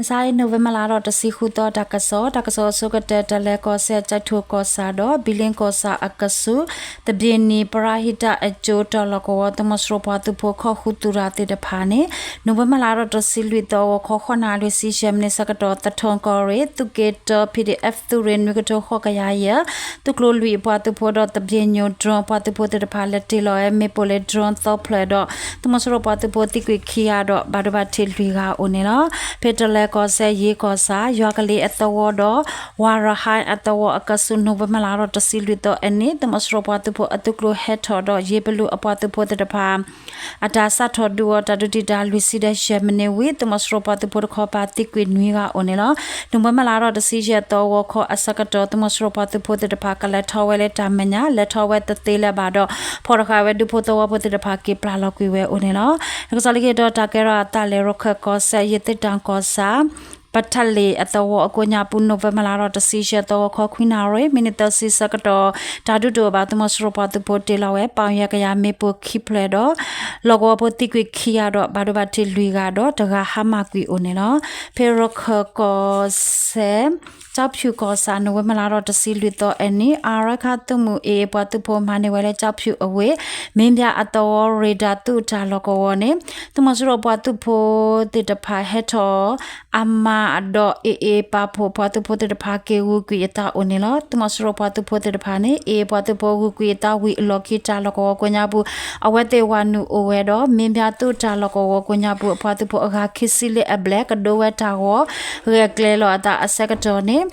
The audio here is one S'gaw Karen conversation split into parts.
မဆါအံၤ နိၣ်ဝ့ဘၢၣ်လါထီၣ်တဆံဃုသီ တၢ်ကစီၣ်, တၢ်ကစီၣ်အဆိကတၢၢ် တလဲၤကီၢ်စဲၣ် ကၠဲးထိၣ်ကီၢ်ဆၣ်ဒီး ဘံလ့ကီၢ်ဆၣ်အကဆူး သဘျ့နံၤ ပရၤဟံးတၢ်အကၠိတၢ်လီၢ်ကဝီၤ သုးမီၤစိရိၤပှၤသုးဖိ ခီၣ်ဃုသူၣ်ရၤသ့ၣ်တဖၣ်န့ၣ် နိၣ်ဝ့ဘၢၣ်လါထီၣ်တဆံလွံၢ်သီ ဂီၤခီ ဃုနၣ်ရံၣ် လွံၢ်ဆံယဲၢ်မံးနံးဆၢကတီၢ် သထူၣ်ကီၢ်ရ့ၣ် သုးက့တၢ PDF သုးရ့ၣ်နွံကထိဃိးကယၤယဲၢ် သုးကျိၤလွံၢ်အပှၤသုးဖိဒီး သဘျ့ညိၣ် drone အပှၤသုးဖိသ့ၣ်တဖၣ် လဲၤတ့ၢ်လီၤဝဲမ့ၣ်ပိၢ်လၢ drone သီဖျၢၣ်ဒီး သုးမီၤစိရိၤပှၤသုးဖိသံကွံာ်ခံဂၤဒီး ဘၣ်ဒိဘၣ်ထံးလွံၢ်ဂၤအိၣ်န့ၣ်လီၤ. ဖဲတလဲၤကီၢ်စဲၣ် ယ့ကီၢ်ဆၣ် ယွၤကလ့ၤအသဝီဒီး ဝၤရဟၢၣ်အသဝီအကဆူး နိၣ်ဝ့ဘၢၣ်လါထီၣ်တဆံလွံၢ်သီအနံၤ သုးမီၤစိရိၤပှၤသုးဖိအသုးကျိၤဟဲထီၣ်ဒီး ယ့ပလူးအပှၤသုးဖိသ့ၣ်တဖၣ် အတၢ်စးထီၣ်ဒုးအီၤ တၢ်ဒုးတံာ်တာ်လွံၢ်ဆံဒီးယဲၢ်မံးနံးဝံၤ သုးမီၤစိရိၤပှၤသုးဖိတခီပၤသံကွံာ်နွံဂၤအိၣ်န့ၣ်လီၤ. နိၣ်ဝ့ဘၢၣ်လါထီၣ်တဆံယဲၢ်သီ ဂီၤခီအဆၢကတီၢ် သုးမီၤစိရိၤပှၤသုးဖိသ့ၣ်တဖၣ် ကလဲၤထီၣ်ဝဲလၢတၢ်မဲာ်ညါ လဲၤထီၣ်ဝဲတသ့လၢၤဘၣ်ဒီး ဖီၣ်တဃာ်ဝဲဒူဖိသဝီဖိသ့ၣ်တဖၣ် က့ၤပျၢ်လီၤကွံာ်ဝဲအိၣ်န့ၣ်လီၤ. တၢ်ကစီၣ်လၢခံတီၤ တၢ်ကဲထီၣ်အသးလၢ ရခၢၣ်ကီၢ်စဲၣ် ယသ့ၣ်တၢ်ကီၢ်ဆၣ် ပထလ့ၣ်အသဝီအကိးညါပူၤ နိၣ်ဝ့ဘၢၣ်လါထီၣ်တဆံယဲၢ်သီ ဂီၤခီ ခွံနၣ်ရံၣ် မံးနံးသၢဆံဆၢကတီၢ် တၢ်ဒုးတအိၣ်ဘၣ် သုးမီၤစိရိၤပှၤသုးဖိတ့ၢ်လီၤဝဲ ပီၣ်ယဲၢ်ကယၤမ့ၣ်ပိၢ်ခံဖျၢၣ်ဒီး လီၢ်ကဝီၤဖိသံကွံာ်ခံဂၤဒီး ဘၣ်ဒိဘၣ်ထံးလွံၢ်ဂၤဒီး တဂၤဟါမၢ်ကွံာ်အိၣ်န့ၣ်လီၤ. ဖဲရခၢၣ်ကီၢ်စဲၣ် ကၠီဖၠူၣ်ကီၢ်ဆၣ် နိၣ်ဝ့ဘၢၣ်လါထီၣ်တဆံလွံၢ်သီအနံၤ အရခၢၣ်သုးမုၢ် AA ပှၤသုးဖိမၤန့ၢ်ဝဲလၢ ကၠီဖၠူၣ်အဝ့ၢ် မ့ၢ်ဘၠၣ်အသဝီ ရ့ၣ်ဒၣ်သုးတၢ်လီၢ်ကဝီၤန့ၣ် သုးမီၤစိရိၤပှၤသုးဖိသ့ၣ်တဖၣ်ဟဲထီၣ် အမၤဒီး AA ပာ်ဖှိၣ်ပှၤသုးဖိသ့ၣ်တဖၣ် က့ၤဂုာ်ကွံာ်အသးအိၣ်န့ၣ်လီၤ. သုးမီၤစိရိၤပှၤသုးဖိသ့ၣ်တဖၣ်န့ၣ် AA ပှၤသုးဖိဂုာ်ကွံာ်အသးဝံၤအလီၢ်ခံ တၢ်လီၢ်ကဝီၤကိးညါပူၤ အဝဲသ့ၣ်ဝၤနုာ်အိၣ်ဝဲဒီး မ့ၢ်ဘၣ်သုးတၢ်လီၢ်ကဝီၤကိးညါပူၤ အပှၤသုးဖိအဂၤခံဆံလၢအဘျဲၣ် ကဒိဝဲတၢ်ဂီၤ ဂဲၤကျဲလီၤအသးအဆၢကတီၢ်န့ၣ်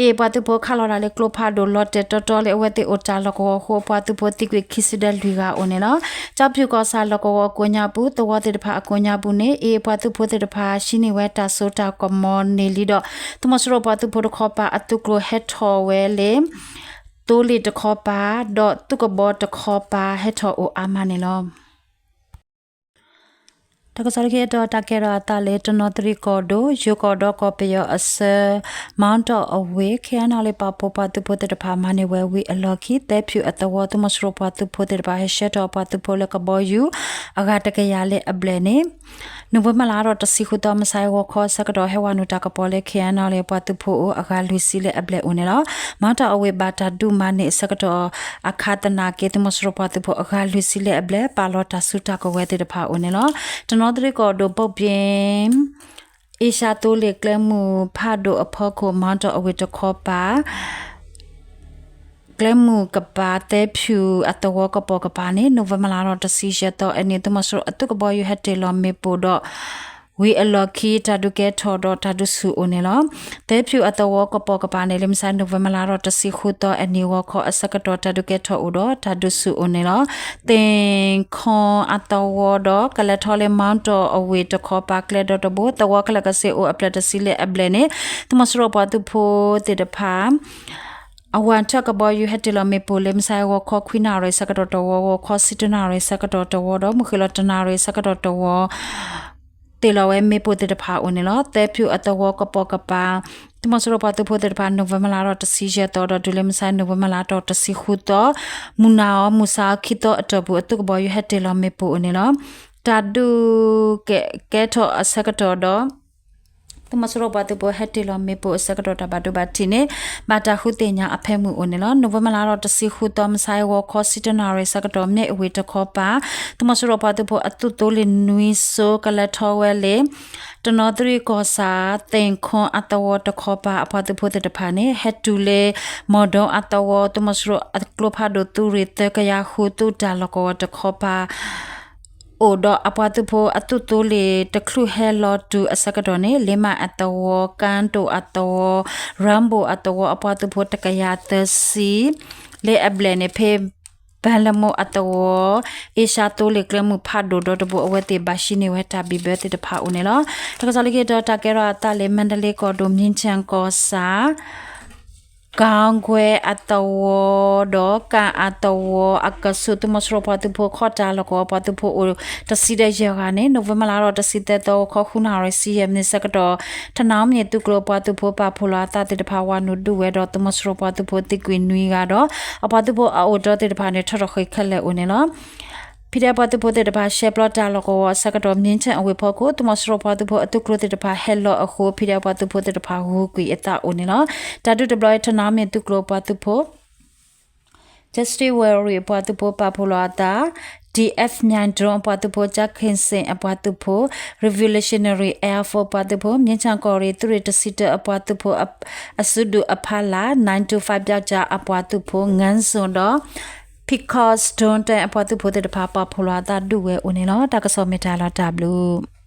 AA ပှၤသုးဖိခးလီၤတၢ်လၢကျိဖးဒိၣ် လီၤတဲာ်တီတီလၢအဝဲသ့ၣ်အိၣ်တၢ်လီၢ်ကဝီၤအဃိ အပှၤသုးဖိသံကွံာ်ခံဆံဒီးလွံၢ်ဂၤအိၣ်န့ၣ်လီၤ. ကၠီဖၠူၣ်ကီၢ်ဆၣ်လီၢ်ကဝီၤကိးညါပူၤ သဝီသ့ၣ်တဖၣ်အကိးညါပူၤန့ၣ် AA ပှၤသုးဖိသ့ၣ်တဖၣ် ဟံးန့ၢ်ဝဲတၢ်စိတၢ်ကမီၤန့ၢ်လံဒီး သုးမီၤစိရိၤပှၤသုးဖိတခီပၤအသုးကျိၤဟဲထီၣ်ဝဲလၢ သိလ့ၣ်တခီပၤ ဒီးသုးကဘီတခီပၤ ဟဲထီၣ်အိၣ်အါမးန့ၣ်လီၤ. တၢ်ကစီၣ်လၢခံတီၤ တၢ်ကဲထီၣ်အသးလၢ တနီသရံၣ်ကီၢ်ဒိၣ် ယိၤကီၢ်ဒီးကီၢ်ပယီၤအဆၢ မီတီၢ်အဝ့ၢ် KNLA ပာ်ဖှိၣ်ပှၤသုးဖိသ့ၣ်တဖၣ်မၤန့ၢ်ဝဲဝံၤအလီၢ်ခံ သဲဖၠူၣ်အသဝီ သုးမီၤစိရိၤပှၤသုးဖိသ့ၣ်တဖၣ် ဟဲဆှၢထီၣ်အပှၤသုးဖိလၢကဘီယူၤ အဂၤတကယၤလၢအဘျဲၣ်န့ၣ် နိၣ်ဝ့ဘၢၣ်လါထီၣ်တဆံဃုသီ မုၢ်ဆါအံၤဂီၤခီအဆၢကတီၢ် ဟဲဝၤနုာ်တၢ်ကပီၤလၢ KNLA ပှၤသုးဖိအအိၣ် အဂၤလွံၢ်ဆံလၢအဘျဲၣ်အိၣ်န့ၣ်လီၤ. မီတီၢ်အဝ့ၢ်ဘၣ်တၢ်ဒုးမၤန့ၢ်အဆၢကတီၢ်အခါသနာ်က့ သုးမီၤစိရိၤပှၤသုးဖိအဂၤလွံၢ်ဆံလၢအဘျဲၣ် ပာ်လီၤတၢ်စုတၢ်ကဝဲၤသ့ၣ်တဖၣ်အိၣ်န့ၣ်လီၤ. တနီသရံၣ်ကီၢ်ဒိၣ် ဘိၣ်ဘ့ၣ် အ့ရှါသိလ့ၣ်ကျဲမုၢ်ဖးဒိၣ်အဖီခိၣ် မီတီၢ်အဝ့ၢ်တခီပၤ ကျဲမုၢ်ကပၤ သဲဖၠူၣ်အသဝီကပိာ်ကပၤန့ၣ် နိၣ်ဝ့ဘၢၣ်လါထီၣ်တဆံယဲၢ်သီအနံၤ သုးမီၤစိရိၤအသုးကဘီယူၤဟဲတ့ၢ်လီၤမ့ၣ်ပိၢ်ဒီး ဝံၤအလီၢ်ခံ တၢ်ဒုးကဲထီၣ်ဒီးတၢ်ဒုးဆူၣ်အိၣ်န့ၣ်လီၤ. သဲဖၠူၣ်အသဝီကပိာ်ကပၤန့ၣ် လၢမုၢ်ဆါ နိၣ်ဝ့ဘၢၣ်လါထီၣ်တဆံဃုသီအနံၤ ဂီၤခီအဆၢကတီၢ် တၢ်ဒုးကဲထီၣ်အိၣ်ဒီးတၢ်ဒုးဆူၣ်အိၣ်န့ၣ်လီၤ. သ့ၣ်ခီအသဝီဒီး ကလဲၤထီၣ်လၢမီတီၢ်အဝ့ၢ်တခီပၤ ကျဲဒီတဘိ သဝီခဲလၢာ်ကစ့အိၣ်အဖျၢၣ်တဆံလၢအဘျဲၣ်န့ၣ် သုးမီၤစိရိၤပှၤသုးဖိသ့ၣ်တဖၣ် အဝၤထၢၣ်ကဘီယူၤဟဲတ့ၢ်လီၤမ့ၣ်ပိၢ်လၢ မုၢ်ဆါအံၤဂီၤခီခွံနၣ်ရံၣ်ဆၢကတီၢ်တဝီ, ဂီၤခီဆံတၢနၣ်ရံၣ်ဆၢကတီၢ်တဝီဒီး မုၢ်ဃ့ၢ်လီၤတနၣ်ရံၣ်ဆၢကတီၢ်တဝီ တ့ၢ်လီၤဝဲမ့ၣ်ပိၢ်သ့ၣ်တဖၣ်အိၣ်န့ၣ်လီၤ. သဲဖၠူၣ်အသဝီကပိာ်ကပၤ သုးမီၤစိရိၤပှၤသုးဖိသ့ၣ်တဖၣ် နိၣ်ဝ့ဘၢၣ်လါထီၣ်တဆံယဲၢ်သီဒီး တုၤလၢမုၢ်ဆါ နိၣ်ဝ့ဘၢၣ်လါထီၣ်တဆံဃုသီ မုၢ်နၤအီၤမုၢ်ဆါအီၤခံသီအတီၢ်ပူၤ အသုးကဘီယူၤဟဲတ့ၢ်လီၤမ့ၣ်ပိၢ်အိၣ်န့ၣ်လီၤ. တၢ်ဒုးကဲထီၣ်အဆၢကတီၢ်ဒီး သုးမီၤစိရိၤပှၤသုးဖိဟဲတ့ၢ်လီၤမ့ၣ်ပိၢ်အဆၢကတီၢ် တၢ်ဘၣ်ဒိဘၣ်ထံးန့ၣ် ဘၣ်တၢ်ဃုသ့ၣ်ညါအဖၢမုၢ်အိၣ်န့ၣ်လီၤ. နိၣ်ဝ့ဘၢၣ်လါထီၣ်တဆံဃုသီ မုၢ်ဆါအံၤဂီၤခီဆံတၢနၣ်ရံၣ်ဆၢကတီၢ် မ့ၣ်အဝ့ၢ်တခီပၤ သုးမီၤစိရိၤပှၤသုးဖိအသုးသိလ့ၣ်နွံစိ ကလဲၤထီၣ်ဝဲလၢ တနီသရံၣ်ကီၢ်ဆၣ် သ့ၣ်ခီအသဝီတခီပၤ အပှၤသုးဖိသ့ၣ်တဖၣ်န့ၣ် ဟဲတုၤလၢ မီၢ်ဒီအသဝီ သုးမီၤစိရိၤအကျိဖးဒိၣ်သုးရ့ၣ်သၢကယၤဃု သုးတၢ်လီၢ်ကဝီၤတခီပၤ အိၣ်ဒီးအပှၤသုးဖိအသုးသိလ့ၣ်တချုးဟဲလီၤတုၤအဆၢကတီၢ်န့ၣ် လ့မးအသဝီ, ကၣ်တိၣ်အသဝီ, ရၣ်ဘိၣ်အသဝီ အပှၤသုးဖိတကယၤသၢဆံ လၢအဘျဲၣ်န့ၣ် ဖဲ ဘၣ်လမိၢ်အသဝီ အ့ရှါသိလ့ၣ်ကျဲမုၢ်ဖးဒိၣ်ဒီတဘိ အဝဲသ့ၣ်ဘၣ်ဟံးန့ၢ်ဝဲတၢ်ဘံၣ်ဘၢသ့ၣ်တဖၣ်အိၣ်န့ၣ်လီၤ. တၢ်ကစီၣ်လၢခံတီၤ တၢ်ကဲထီၣ်အသးလၢ မါဒလ့ကီၢ်ဒိၣ် မ့ၢ်ထၠဲၣ်ကီၢ်ဆၣ် ကၣ်ကွဲၢ်အသဝီဒီး ကၣ်အသဝီအကဆူး သုးမီၤစိရိၤပှၤသုးဖိ ခီၣ်တၢ်လီၢ်ကဝီၤပှၤသုးဖိအိၣ်တဆံဒီးယဲၢ်ဂၤန့ၣ် နိၣ်ဝ့ဘၢၣ်လါထီၣ်တဆံသၢသီ ဂီၤခီဃုနၣ်ရံၣ်ဆံယဲၢ်မံးနံးဆၢကတီၢ် ထနၣ်မံၣ်သုးကျိၤပှၤသုးဖိပာ်ဖှိၣ်လီၤအသးသ့ၣ်တဖၣ် ဝၤနုာ်ဒုးဝဲဒီး သုးမီၤစိရိၤပှၤသုးဖိသံကွံာ်နွံဂၤဒီး အပှၤသုးဖိအအိၣ်တီသ့ၣ်တဖၣ်န့ၣ် ထီၣ်ထီၣ်ဃ့ခဲလၢာ်အိၣ်န့ၣ်လီၤ. ဖံဒဲပှၤသုးဖိသ့ၣ်တဖၣ် ရှဲပျီတၢ်လီၢ်ကဝီၤအဆၢကတီၢ် မြင်းခြံအဝ့ၢ်ဖီခိၣ် သုးမီၤစိရိၤပှၤသုးဖိအသုးကျိၤသ့ၣ်တဖၣ်ဟဲလီၤအဃိ ဖံဒဲပှၤသုးဖိသ့ၣ်တဖၣ်ဂုၤကွံာ်အသးအိၣ်န့ၣ်လီၤ. တၢ်ဒုးတဘျီအံၤ ထနီမ့ၢ်သုးကျိၤပှၤသုးဖိ Justice Warrior အပှၤသုးဖိပာ်ဖှိၣ်လီၤအသး, D F မြိုင် drone အပှၤသုးဖိ, ကၠၢ်ခ့ၣ်စ့ၣ်အပှၤသုးဖိ, Revolutionary Air Force ပှၤသုးဖိ, မြင်းခြံကီၢ်ရ့ၣ်သုးရ့ၣ်တဆံတၢအပှၤသုးဖိ အစုဒုၣ်အဖီလာ်, nine two five ပျောက်ကျားအပှၤသုးဖိ, ငန်းစုံဒီး Picos drone တၢအပှၤသုးဖိသ့ၣ်တဖၣ် ပာ်ဖှိၣ်လီၤအသးဒုးဝဲအိၣ်န့ၣ်လီၤ. တၢ်ကစီၣ်မ့ၢ်တၢ်လီၤတၢ်ဘျုး